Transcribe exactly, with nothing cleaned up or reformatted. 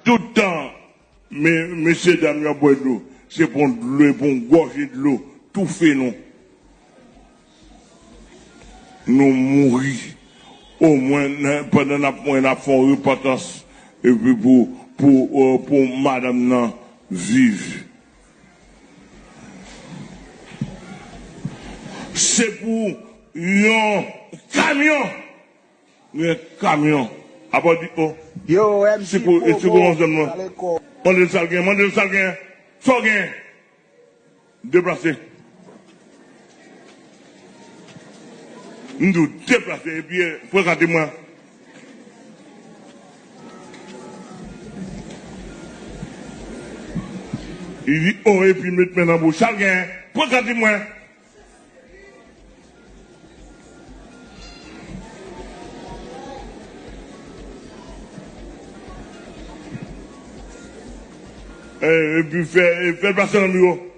Tout tan, me, mesye dam yo ap bwè dlo, se pou yon dlo, pou yon gòje dlo, toufe nou. Nou mouri. Omwen, nan, pandan n ap mouri, n ap fè yon repantans, epi pou, pou, euh, pou madanm nan viv. Se pou yon kamyon. Yon kamyon. Apa w di, oh. Yo, M C, se pou, se pou yon zòn mwen. Mande l sa l gen, mande l sa l gen. Sa w gen? Deplase. M di w deplase, epi, eh, pran kati mwen. Li di, oh, epi met men nan bouch. Sa l gen? Pran kati mwen. Eh, epi fè, fè l pase nan biwo.